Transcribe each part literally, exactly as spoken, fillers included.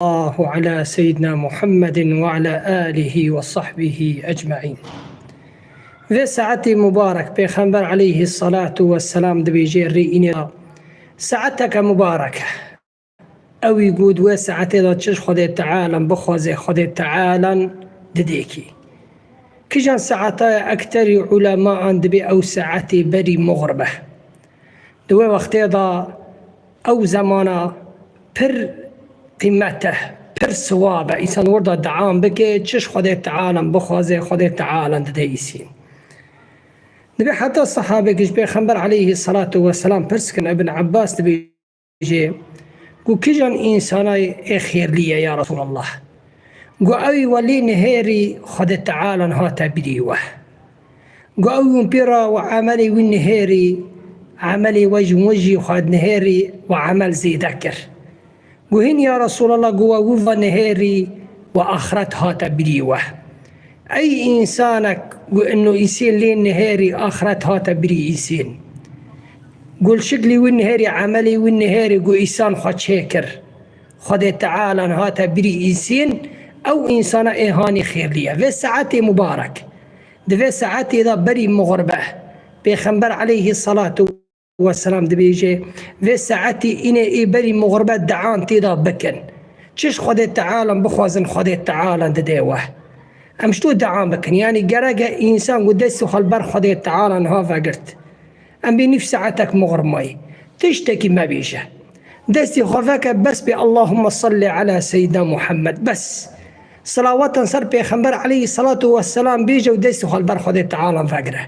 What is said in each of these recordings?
Sallallahu ala seyyidina Muhammedin ve ala alihi ve sahbihi ecmaîn. Vê saetê mubarek Pêxember aleyhi salatu ve selam dibêje rê înê de saeteke mubarek e. Ewî got wê saetê de çi ji Xwedê Teala bixwaze Xwedê Teala didêkî. Kijan saeta ye ekterî ulemaan dibê ew saetê berî muxrib e. Di wê wextê de ew zemana pir qîmet e, pir siwab e. Însan wir de dean bike, çi ji Xwedê Teala bixwaze, Xwedê Teala dide îsîn. Dibê heta sehabekî ji Pêxember aleyhi salatu ve selam pirs kirin, Ibn Abbas dibêje, got, kijan însanay ê xêrlî ye ya Resulallah? Got, ew ê welî nihêrî Xwedê Teala hate birî we. Got, ew hûn pê re we emelê wî nihêrî, emelê we jî, we jî xwe nihêrî we emel zêde kir. Got, hîn ya Resulallah, got, we wî ve nihêrî we axret hate birî we. Ey însanek, got, ino îsên lê nihêrî axret hate birî îsên. Got, şiklî wî nihêrî, emelê wî nihêrî, got, îsan xwe çêkir. Xwedê Teala hate birî îsên, ew însana ê hanî xêrlî ye. Vê saetê mubarek. Di vê saetê de berî muxrib e. Pêxember aleyhi salatu ve selam dibêje, vê saetî înê ê berî muxrib e dean tê de bikin. Çi ji Xwedê Teala bixwazin, Xwedê Teala dide we. Em ji to dean bikin. Yanî gerek e însan ku destê xwe li ber Xwedê Teala niha vegirt. Em bê nîv saetek muxrib mayî. Tiştekî mebêje. Destê xwe veke bes bê Allahümme salli ala seyyidina Muhammed. Bes. Selawatan ser Pêxember aleyhi salatu ve selam bêje û destê xwe li ber Xwedê Teala vegire.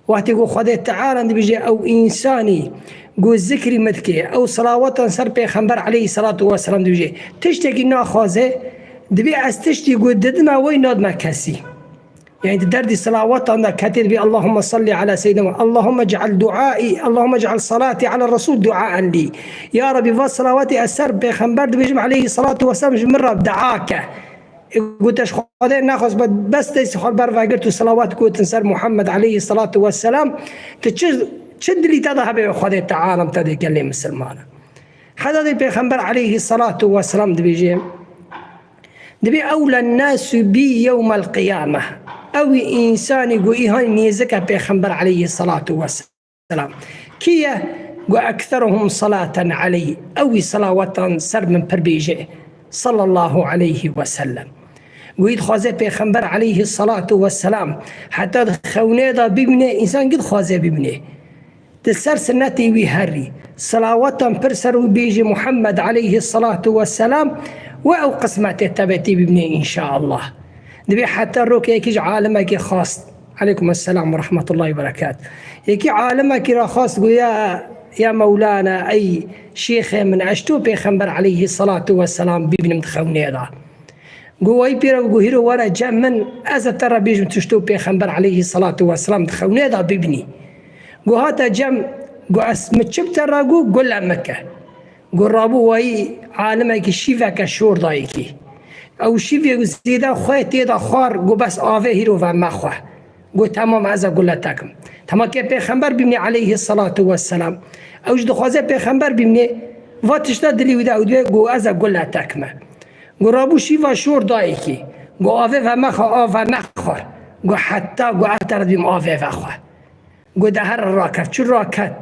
Wextê ku Xwedê Teala dibêje ew însanî ku zikrî min dike, ew selawatan ser Pêxember aleyhi salatu ve selam dibêje, tiştekî naxwaze, dibê ez tiştî ku didime wey nadime kesî. Yani di derdî selawatan de ketê dibê Allahümme salli ala seyyidina, Allahümme ec'al duaî, Allahümme ec'al salati ala Resul duaen lî. Ya Rebî, va selawatê ez ser Pêxember dibêjim aleyhi salatu ve selam ji min re dua ke. E, gote ji Xwedê nexwest, be-, bes destê xwe li ber vegirt û selawat gotin ser Muhammed aleyhi salatu ve selam. Tu çi, çi dilî te de hebe Xwedê Teala te dê gelê misilmana. Heta dê Pêxember aleyhi salatu ve selam dibêje, dibê ewlen nasu bî yewmel qiyame. Ew însanî ku îhan nêzik e Pêxember aleyhi salatu ve selam. Kî ye? Got, ekseruhum salaten aleyh. Ew wî salawatan ser min pir bêje. Sallallahu aleyhi ve sellem. Got, dixwaze Pêxember aleyhi salatu ve selam heta di xewnê de bibîne, însan gî dixwaze bibîne. Di ser sinetê wî herî. Salawatan pir ser wî bêje Muhammed aleyhi salatu ve selam. Ve ew qismetê te be tê bibîne înşaallah. Dibê heta rokê yekî ji alimekî xwest. Aleykum esselam ve rahmetullahi ve berekat. Yekî alimekî re xwest, got, ya, ya Mewlana, ey şêxê min, ez to Pêxember aleyhi salatu ve selam bibînim di xewnê de. Got, wayî pê re got, hîro were cem min, ez ê te re bêjim tu ji to Pêxember aleyhi salatu ve selam di xewnê de bibînî. Got, hate cem, got, ez min çi bi te re got, gule min ke. Got, rabû wayî alimekî şîveke şor dayikî. Ew şîvê zêde xwe tê de xwar, got, bes avê hîro ve mexwe. Got, temam, ez ê gule te kim. Tema ke Pêxember bînê aleyhi salatu ve selam. Ew jî dixwaze Pêxember bînê, va tişta dilî wî de ew dibê, got, ez ê gule te kime. Got, rabû şîva şor dayikî. Got, avê ve mexe, av ve mexwar. Got, heta, got, ez te re dibîm avê vexwe. Got, de here raket. Çi raket?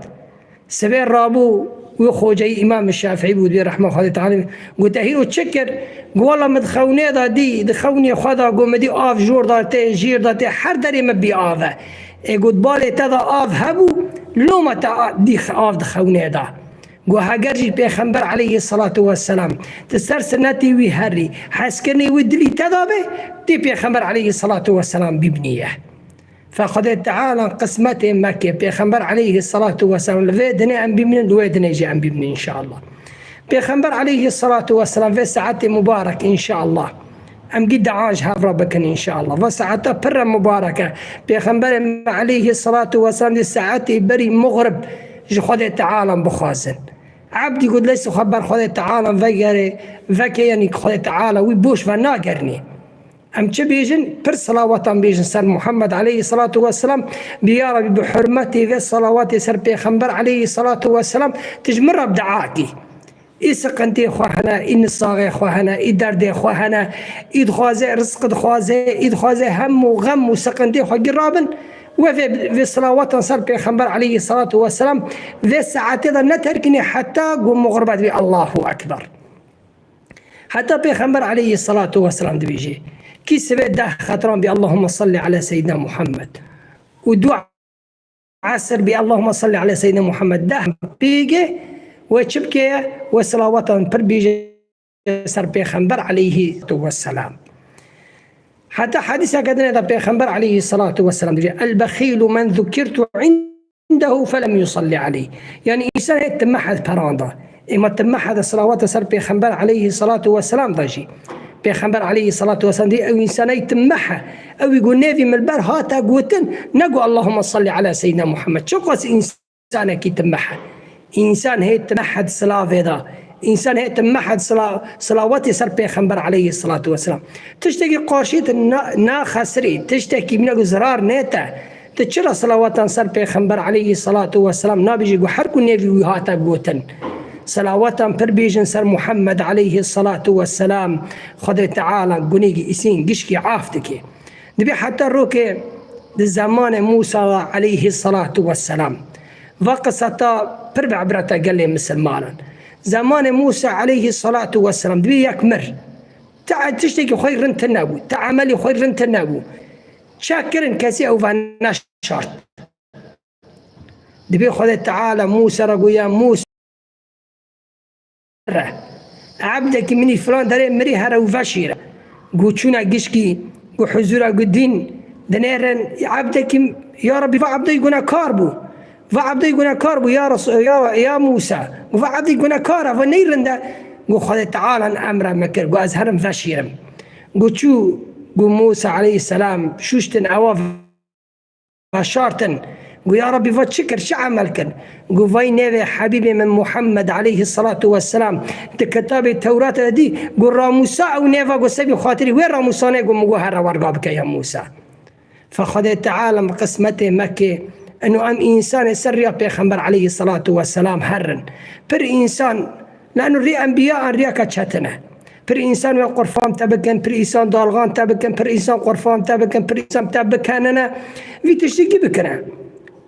Sibê rabû wî xoceyî Îmam Şafîî bû, dibê rehma Xwedê Teala. Got, te hîro çi kir? Got, wela min di xewnê de dî, di xewnê xwe de got, min dî av jor de tê, jêr de tê, her derê min bî av e. Ê got, balê te de av hebû, loma te a-, dî av di xewnê de. Got, heger jî Pêxember aleyhi salatu ve selam, tu ser sinetê wî herî, hezkirinê wî dilî te de be, tê Pêxember aleyhi salatu ve selam bibîniye. Fe Xwedê Teala qismetê me ke Pêxember aleyhi salatu ve selam li vê dinê em bimînin, li wê dinê jî em bimînin înşallah. Pêxember aleyhi salatu ve selam vê saetê mubarek înşallah. Em gî dua ji hev re bikin înşallah. Ve saeta pir re mubarek e. Pêxemberê me aleyhi salatu ve selam dê saetê berî muxrib ji Xwedê Teala bixwazin. Ebdî ku destê xwe ber Xwedê Teala vegerê, veke, yanî Xwedê Teala wî boş ve nagerinê. Em çi bêjin? Pir selawatan bêjin ser Muhammed aleyhi salatu ve selam. Bi ya Rabî, bi hurmetê vê selawatê ser Pêxember aleyhi salatu ve selam, tu ji min re bi dua kî. Î siqintê xwe hene, î nisaxê xwe hene, î derdê xwe hene, î dixwaze rizq dixwaze, î dixwaze hem û xem û siqintê xwe girabin, we vê, vê silawatan ser Pêxember aleyhissalatu vesselam vê saetê de neterkînê heta ku muxribet bî. Allahu Ekber. Heta Pêxember aleyhissalatu vesselam dibêje, kî sibê deh xetran bî Allahümme salli ala seyyidina Muhammed û du esr bî Allahümme salli ala seyyidina Muhammed, deh pêge we çi bike ye? We silawatan pir bêje ser Pêxember aleyhissalatu vesselam. Heta hedîseke din de Pêxember aleyhissalatu vesselam dibêje, "El-bexîlu men zukirtu indehu felem yusalli aleyh." Yani însan hê timeh di peran de. Ema timeh de silawata ser Pêxember aleyhissalatu vesselam de jî. Pêxember aleyhissalatu vesselam dibêje, ew însan hê timeh e. Ew ê ku nêvî min li ber hate gotin, ne ku Allahümme salli ala seyyidina Muhammed. Çiqas însanekî timeh e. Însan hê timeh di silavê de. Însan hê timeh di sila-, silawetê ser Pêxember aleyhissalatu vesselam. Tiştekî qarşî te na-, naxesirî, tiştekî mîna ku zirar nête. Tu çira silawatan ser Pêxember aleyhissalatu vesselam nabêjî ku her ku nêvî wî hate gotin? Silawatan pir bêjin ser Muhammed aleyhissalatu vesselam. Xwedê Teala gunêkî îsîn gişkî af dike. Dibê heta rokê di zemanê Musa aleyhissalatu vesselam. Va qiseta pir bi ibreta gelê misilmanan. Zemanê Musa aleyhissalatu vesselam dibê yek mir. Te tiştekî xwe rind tune bû, te emelî xwe rind tune bû. Çek kirin kesî ew ve neşart. Dibê Xwedê Teala Musa re goya Musa re. Ebdekî min î filan derê mirî here û veşîre. Got çûna gişkî, got huzûra got dîn dinêrin, ebdekî, ya Rebî, va ebdeyî gunekar bû. Va ebdeyî gunekar bû, ya Resul, ya, ya Mûsa. Got va ebdeyî gunekar e, va ney rind e. Got Xwedê Teala emra min kir, got ez herim veşîrim. Got çû, got Mûsa aleyhisselam şûştin ewa veşartin. Got ya Rebî, va çi kir, çi emel kir? Got vay nêvê Hebîbê min Muhammed aleyhissalatu vesselam di kitabê Tewratê de dî, got ramûsa ew nêva, got sebî xatirî wê ramûsanê, got min got here werga bike ya Mûsa. Fe Xwedê Teala bi qismetê me kê, eno em însanê ser riya Pêxember aleyhissalatu vesselam herin. Pir însan Lano rê enbiya an riyaka çetin e. Pir însan wê qurfan te bikin, pir însan dalxan te bikin, pir însan qurfan te bikin, pir însan te bikenine. Vî tiştî kî bikine?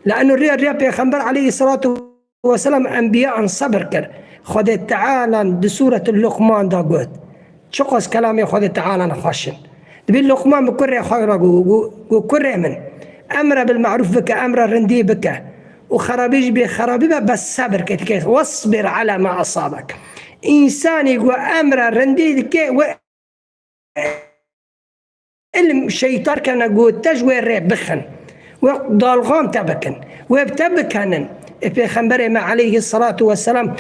Lano riya, riya Pêxember aleyhissalatu vesselam enbiya an sebir kir. Xwedê Teala di Sûretul Luqman da got. Çiqas kelamê Xwedê Teala ne xweş in. Dibê Luqman bi kurê xwe re got, got, got, kurê min, emre bil ma'rûf bike, emre rindî bike. Û xerabî jî bê xerabî be, bes sebir ke dike. Wasbir ala ma asabek. Însanî ku emre rindî dike we ilm şeytar kene ku te ji wê rê bixin. We dalxan te bikin. We bi te bikenin. Ê Pêxemberê me aleyhissalatu vesselam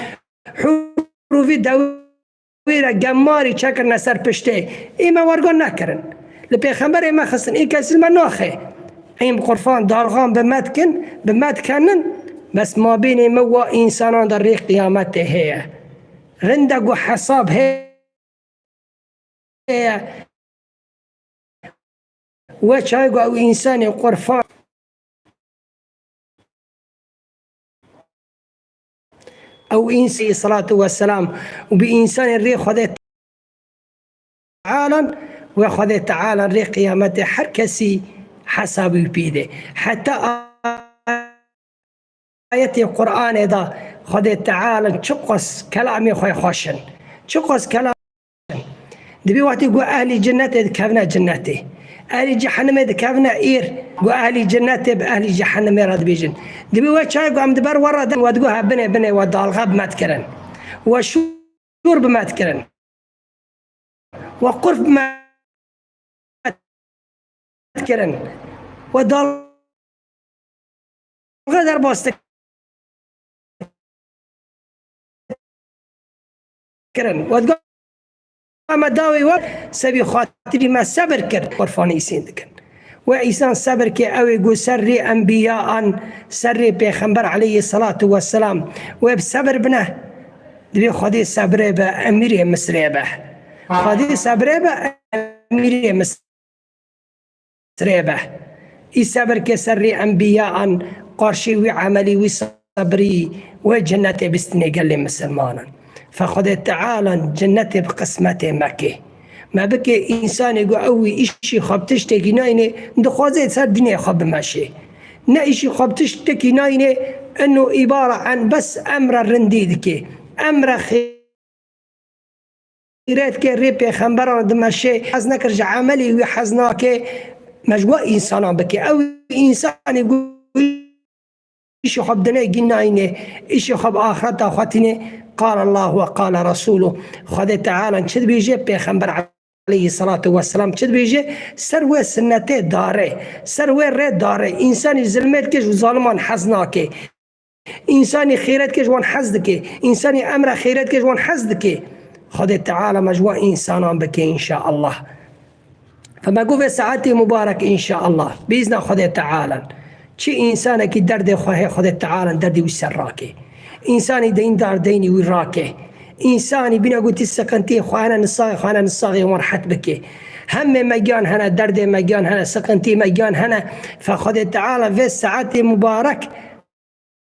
hurûvî dewî re gemarî çekirine ser piştê. Ê me wergan nekirin. Li Pêxemberê me xistin. Ê kesî me naxê. Êm qurfan dalxan bi me dikin, bi me dikenin. Bes mabênê me wa însanan de rê qiyametê heye. Rinde ku hesab heye. We çay ku ew însanê qurfan, ew însanê salatu vesselam û bi însanê rê Xwedê Tealan, we Xwedê Tealan rê qiyametê her kesî hesabî wî pê de. Heta ayetê Qur'anê de Xwedê Teala çiqas kelamê xwe xweş in. Çiqas kelam xweş in. Dibê wextê ku ehlî cinnetê dikevine cinnetê. Ehlî cehennemê dikevine êr. Ku ehlî cinnetê bi ehlî cehennemê re dibêjin. Dibê we çayê ku em di ber we re din, we digot he binê, binê, we dalxe bi me dikirin. We şûr bi me dikirin. We qurf bi me dikirin. We dalga derbas dikirin. We digot, me dawê we sebî xatirî me sebir kir. Qurfanî îsên dikin. We îsan sebir ke ew ê ku ser rê enbiya an, ser rê Pêxember aleyhissalatu vesselam, we bi sebir bine. Dibê Xwedê sebrê be, emîrê Misrê be. Xwedê sebrê be, emîrê Misrê be. Î sebir ke ser rê enbiya an, qarşî wî emelî, wî sebrî, wê cinnetê bistînê gelê misilmanan. Fe Xwedê Teala cennetê bi qismetê me kê. Me bike însanê ku ew wî îşî xwe bi tiştekî nayînê, dixwaze ser dînê xwe bimeşê. Ne îşî xwe bi tiştekî nayînê, eno îbara en bes emre rindî dike. Emre xê- Xîret ke rê pêxemberan dimeşê, hez nekir ji emelî wî hez nake, me ji we însanan bike. Ew însanê ku îşê xwe bi dinê gîn nayînê, îşê xwe bi axireta xwe tînê, qal Allah ve qale Resûlû. Xwedê Teala çi dibêje, pêxember aleyhî selatu vesselam çi dibêje, ser wê sinnetê dare, ser wê rê dare, însanî zilmê dike ji zaliman hez nake. Însanî xêret ke ji wan hez dike. Însanî emra xêret ke ji wan hez dike. Xwedê Teala me ji wan însanan bike înşaallah. Fe me got vê saetê mubarek înşaallah. Bi îzna Xwedê Teala. Çi însanekî derdê xwe hê Xwedê Teala derdê wî ser rake. Însanî deyndar deynî wî rake. Însanî bîne gotî siqintiyê xwe hene, nisaxê xwe hene, nisaxê wan rehet bike. Hemê me giyan hene, derdê me giyan hene, siqintî me giyan hene. Fe Xwedê Teala vê saetê mubarek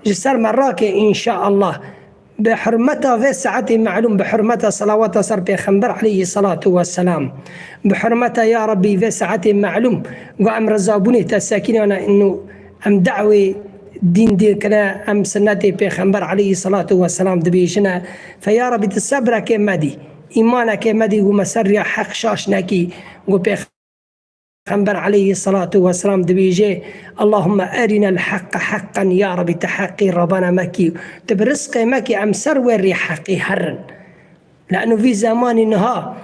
ji ser me rake înşaallah. Bi hurmeta vê saetê melûm, bi hurmeta selawata ser pêxember aleyhî selatu vesselam, bi hurmeta ya Rabbî vê saetê melûm, ku em rizabûnê te sekînane û em dawê dîn dikine, em sinnetê pêxember aleyhî selatu vesselam dibêjine. Fe ya Rabbî tu sebreke me dî, îmaneke me dî, ku me ser riya heq şaş nekî, ku pêx- Pêxember aleyhî selatu vesselam dibêje, Allahümme erinel haqqa haqqan, ya Rabî, tu heqî rabana me kî, tu bi rizqê me kî em ser wê rê heqî herin. Leno vî zemanî niha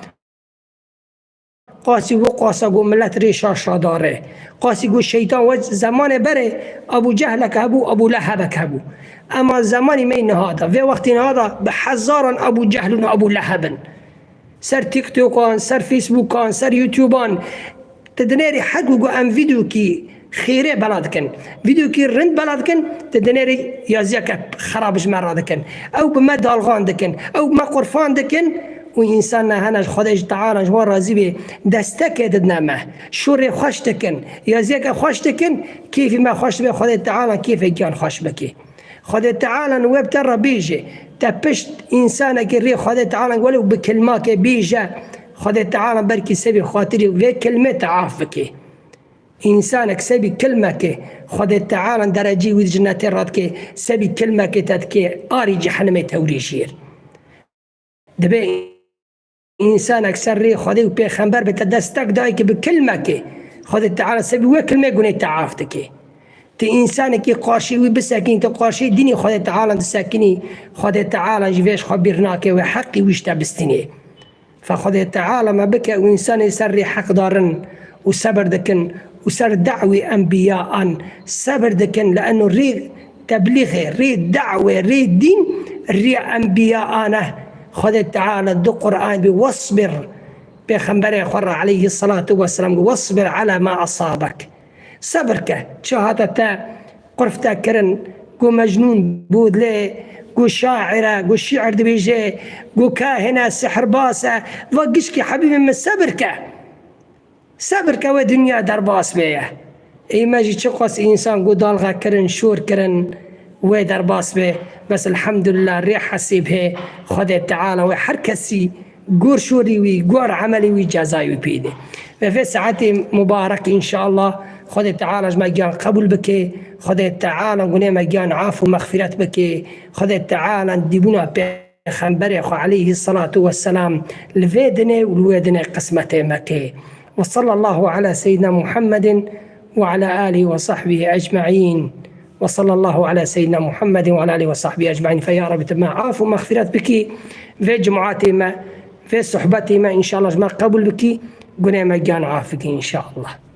qasî wi qasa ku millet rê şaş radare. Qasî ku şeytan we zemanê berê Abu Cehlek hebû, Abu Lehebek hebû. Ema zemanî me niha da, vê wextî niha da bi hezaran Abu Cehl û Abu Leheb in. Ser TikTokan, ser Facebookan, ser YouTubean, tu dinêrî hek ku em vîdeokî xêrê bela dikin, vîdeokî rind bela dikin, tu dinêrî yaziyeke xerab ji me re dikin. Ew bi me dalxan dikin, ew bi me qurfan dikin û însan ne hene ji Xwedê ji Teala ji wan razî bê, destekê didine me. Şûrê xweş dikin, yaziyeke xweş dikin, kêfî me xweş dibe, Xwedê Teala kêfê giyan xweş bike. Xwedê Teala wê bi te re bêje, te pişt însanekî rê Xwedê Teala welew bi kilmakê bêje, Xwedê Teala belkî sebî xatirî vê kilmê te af bike. Însanek sebî kilmekê Xwedê Teala derecî wî di cennetê radike, sebî kilmekê te dike arî cehennemê tewrê jêr. Dibê însanek ser rê Xwedê û pêxember bi te destek dayî ki bi kilmekê Xwedê Teala sebî wê kilmê gunê te af dike. Tu însanekî qarşî wî bisekînî, tu qarşî dînî Xwedê Teala disekînî, Xwedê Teala ji vê ji xwe bîr nake, wê heqî wî ji te bistînê. Fe Xwedê Teala me bike û însanê ser rê heq darin û sebir dikin û ser dawî enbiya an sebir dikin, li eno rê teblîxê, rê dawê, rê dîn, rê enbiya an e. Xwedê Teala di Qur'an bî, "Wasbir", pêxemberê xwe re aleyhî selatu vesselam, "Wasbir ala ma asabek." Sebir ke, çi hate te qurf te kirin, ku mecnûn bû dilê, ku şair e, ku şîir dibêje, ku kahin e, sihirbaz e, va gişkî hebîbê min sebir ke. Sebir ke wê dinya derbas bê ye. Ê me jî çiqas însan ku dalxe kirin, şûr kirin, wê derbas bê. Bes elhamdulillah rê hesîb hê Xwedê Teala wê her kesî gor şûrî wî, gor emelî wî cezayê wî pîdê. Ve vê saetê mubarek înşallah Xwedê Teala ji me giyan qebûl bike. Xwedê Teala gunê me giyan af û mexfîret bike. Xwedê Teala dîbûna pêxemberê xwe aleyhî selatu vesselam li vê dinê û li wê dinê qismetê me ke. Ve sallallahu ala seyyidina Muhammedin ve ala alihi ve sahbihi ecmaîn. Ve sallallahu ala seyyidina Muhammedin ve ala alihi ve sahbihi ecmaîn. Fe ya Rabbi, tu me af û mexfîret bikî. Vê cumatê me, vê sohbetê me înşallah ji me qebûl bikî. Gunê me giyan af bikî înşallah.